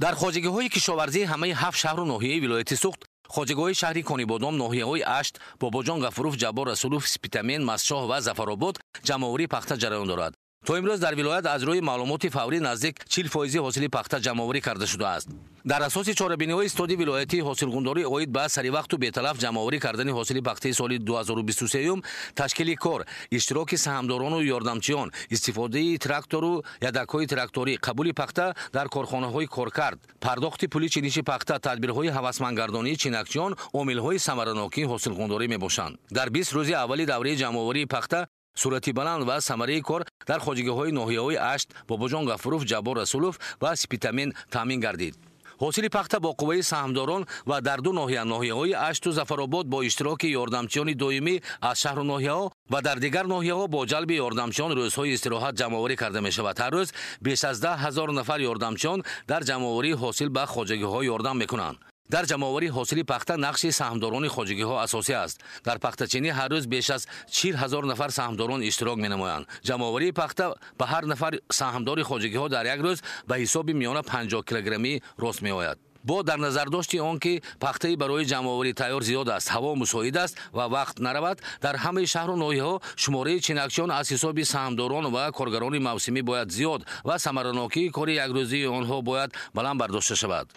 Дар хоҷагиҳои кишоварзии ҳамаи ҳафт шаҳру ноҳияи вилояти Суғд, хоҷагиҳои шаҳри Конибодом, ноҳияҳои Ашт, Бобоҷон Ғафуров, Ҷаббор Расулов, Спитамен, Мастчоҳ ва Зафаробод ҷамъоварии пахта ҷараён дорад. То имрӯз дар вилоят аз рӯи маълумоти фаврӣ наздик 40% ҳосили пахта ҷамъоварӣ карда шудааст. Дар асоси чорабиниҳои истоди вилоятии ҳосилғундорӣ оид ба саривақту беталаф ҷамъоварӣ кардани ҳосили пахтаи соли 2023, ташкили кор, иштироки саҳмдорону ёрдамчиён, истифодаи трактору ядакҳои тракторӣ, қабули пахта дар корхонаҳои коркард, пардохти пули чиниши пахта, тадбирҳои ҳавасмандгардонии чинакчиён омилҳои самаранокии ҳосилғундорӣ мебошанд. Дар 20 рӯзи аввали давраи ҷамъоварии пахта суръати баланд ва самараи кор дар хоҷагиҳои ноҳияҳои Ашт, Бобоҷон Ғафуров, Ҷаббор Расулов ва Спитамен таъмин гардид. Ҳосили пахта бо қувваи саҳмдорон ва дар ду ноҳия, ноҳияҳои Ашту Зафаробод, бо иштироки ёрдамчиёни доимӣ аз шаҳру ноҳияҳо ва дар дигар ноҳияҳо бо ҷалби ёрдамчиён рӯзҳои истироҳат ҷамъоварӣ карда мешавад. Ҳар рӯз беш аз 10 000 нафар ёрдамчиён дар ҷамъоварии ҳосил ба хоҷагиҳо ёрдам мекунанд. Дар ҷамъоварии ҳосили пахта нақши саҳмдорони хоҷагиҳо асосӣ аст. Дар пахтачинӣ ҳар рӯз беш аз 40 000 нафар саҳмдорон иштирок менамоянд. Ҷамъоварии пахта ба ҳар нафар саҳмдори хоҷагиҳо дар як рӯз ба ҳисоби миёна 50 килограммӣ рост меояд. Бо дар назардошти он ки пахтаи барои ҷамъоварӣ тайёр зиёд аст, ҳаво мусоид аст ва вақт наравад, дар ҳамаи шаҳру ноҳияҳо шумораи чинакчиён аз ҳисоби саҳмдорон ва коргарони мавсимӣ бояд зиёд ва самаранокии кори якрӯзии онҳо бояд баланд бардошта шавад.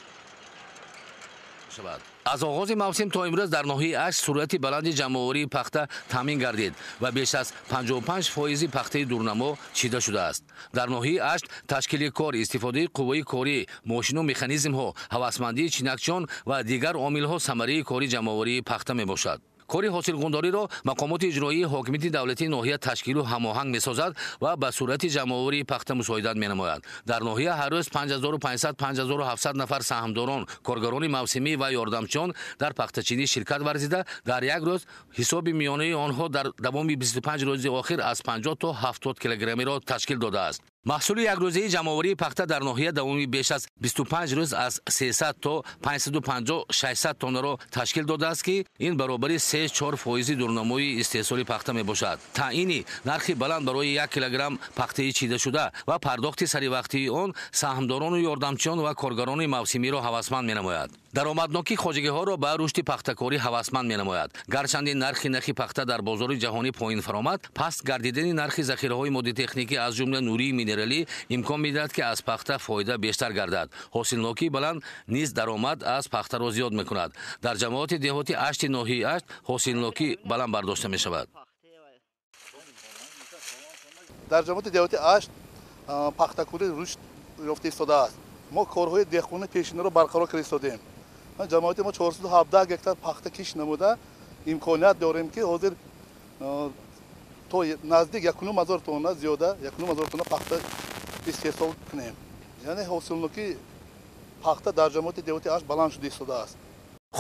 Аз оғози мавсим то имрӯз дар ноҳияи Ашт суръати баланди ҷамъоварии пахта таъмин гардид ва беш аз 55% пахтаи дурнамо чида шудааст. Дар ноҳияи Ашт ташкили кор, истифодаи қувваи корӣ, мошину механизмҳо, ҳавасмандии чинакчиён ва дигар омилҳо самараи кори ҷамъоварии пахта мебошад. Кори ҳосилғундориро мақомоти иҷроии ҳокимияти давлатии ноҳия ташкилу ҳамоҳанг месозад ва ба суръати ҷамъоварии пахта мусоидат менамояд. Дар ноҳия ҳар рӯз 5500, 5700 нафар саҳмдорон, коргарони мавсимӣ ва ёрдамчиён дар пахтачинӣ ширкат варзида, дар як рӯз ҳисоби миёнаи онҳо дар давоми 25 рӯзи охир аз 50 то 70 килограммиро ташкил додааст. Маҳсули якрӯзаи ҷамъоварии пахта дар ноҳия давоми беш аз 25 рӯз аз 300 то 550, 600 тоннаро ташкил додааст, ки ин баробари 3-4% дурнамои истеҳсоли пахта мебошад. Таъини нархи баланд барои 1 килограмм пахтаи чидашуда ва пардохти саривақтии он саҳмдорону ёрдамчиён ва коргарони мавсимиро ҳавасманд менамояд, даромаднокии хоҷагиҳоро ба рушди пахтакорӣ ҳавасманд менамояд. Гарчанде нархи нахи пахта дар бозори ҷаҳонӣ поин фаромад, паст гардидани нархи захираҳои моддитехникӣ, аз ҷумла нурии минералӣ, имкон медиҳад, ки аз пахта фоида бештар гардад. Ҳосилнокии баланд низ даромад аз пахтаро зиёд мекунад. Дар ҷамоати деҳоти Ашти ноҳияи Ашт ҳосилнокӣ баланд бардошта мешавад. Дар ҷамоати деҳоти Ашт пахтакорӣ рушд ёфта истодааст. Мо корҳои деҳқони пешинаро барқарор карда истодем. Ҷамоати мо 417 гектар пахта кишт намуда, имконият дорем, ки ҳозир то наздик 1,5 ҳазор тонна, зиёда 1,5 ҳазор тонна пахта истеҳсол кунем. Яъне ҳосилнокии пахта дар ҷамоати деҳоти Ашт баланд шуда истодааст.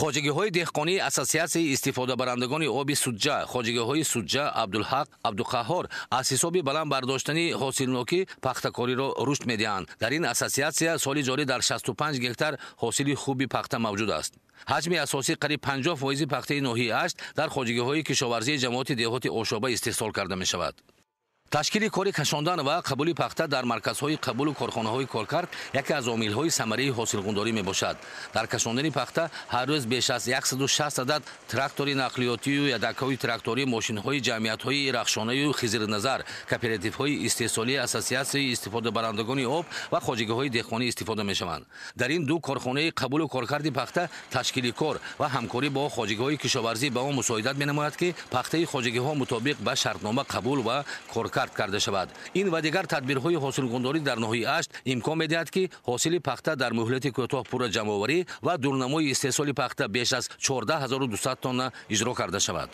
Хоҷагиҳои деҳқонии Ассотсиатсияи истифодабарандагони оби Суҷҷа, хоҷагиҳои Суҷҷа, Абдулҳақ, Абдуқаҳҳор аз ҳисоби баланд бардоштани ҳосилнокӣ пахтакориро рушд медиҳанд. Дар ин ассотсиатсия соли ҷорӣ дар 65 гектар ҳосили хуби пахта мавҷуд аст. Ҳаҷми асосӣ, қариб 50 фоизи пахтаи ноҳияи Ашт дар хоҷагиҳои кишоварзии ҷамоати деҳоти Ошоба истеҳсол карда мешавад. Ташкили кори кашондан ва қабули пахта дар марказҳои қабулу корхонаҳои коркард яке аз омилҳои самараи ҳосилғундорӣ мебошад. Дар кашондани пахта ҳар рӯз беш аз 160 адад трактори нақлиётию ядакҳои тракторӣ, мошинҳои ҷамъиятҳои Рахшонаю Хизрназар, кооперативҳои истеҳсолии Ассотсиатсияи истифодабарандагони об ва хоҷагиҳои деҳқонӣ истифода мешаванд. Дар ин ду корхонаи қабулу коркарди пахта ташкили кор ва ҳамкорӣ бо хоҷагиҳои кишоварзӣ ба он мусоидат менамояд, ки пахтаи хоҷагиҳо мутобиқ ба шартнома қабул ва коркард карда шавад. Ин ва дигар тадбирҳои ҳосилғундорӣ дар ноҳияи Ашт имкон медиҳад, ки ҳосили пахта дар муҳлати кӯтоҳ пурра ҷамъоварӣ ва дурнамои истеҳсоли пахта беш аз 14 200 тонна иҷро карда шавад.